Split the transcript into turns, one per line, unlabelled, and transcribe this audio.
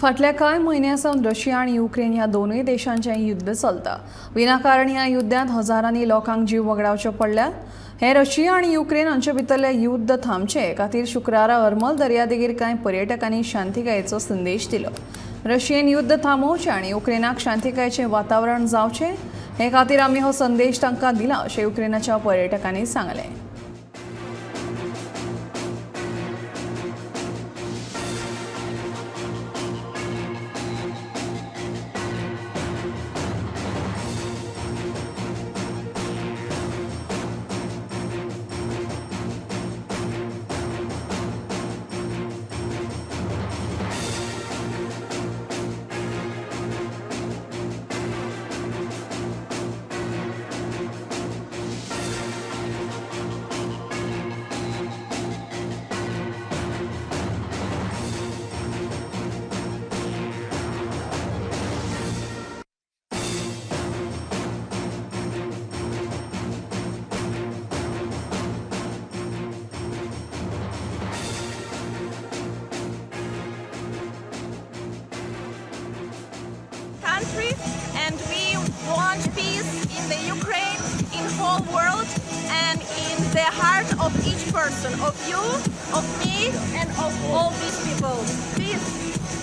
फाटल्या कांय म्हयन्यां सावन रशिया आनी युक्रेन ह्या दोनूय देशांचें युद्ध चलता. विनाकारण ह्या युद्धांत हजारांनी लोकांक जीव वगडावचे पडल्यात. हें रशिया आनी युक्रेन हांचे भितरलें युद्ध थांबचें खातीर शुक्रारा हरमल दर्यादेगेर कांय पर्यटकांनी शांतिकायेचो संदेश दिलो. रशियेन युद्ध थांबोवचें आनी युक्रेनाक शांतिकायेचें वातावरण जावचें हे खातीर आमी हो संदेश तांकां दिला अशें युक्रेनाच्या पर्यटकांनी सांगलें.
Country, and we want peace in the Ukraine, in whole world, and in the heart of each person, of you, of me, and of all these people.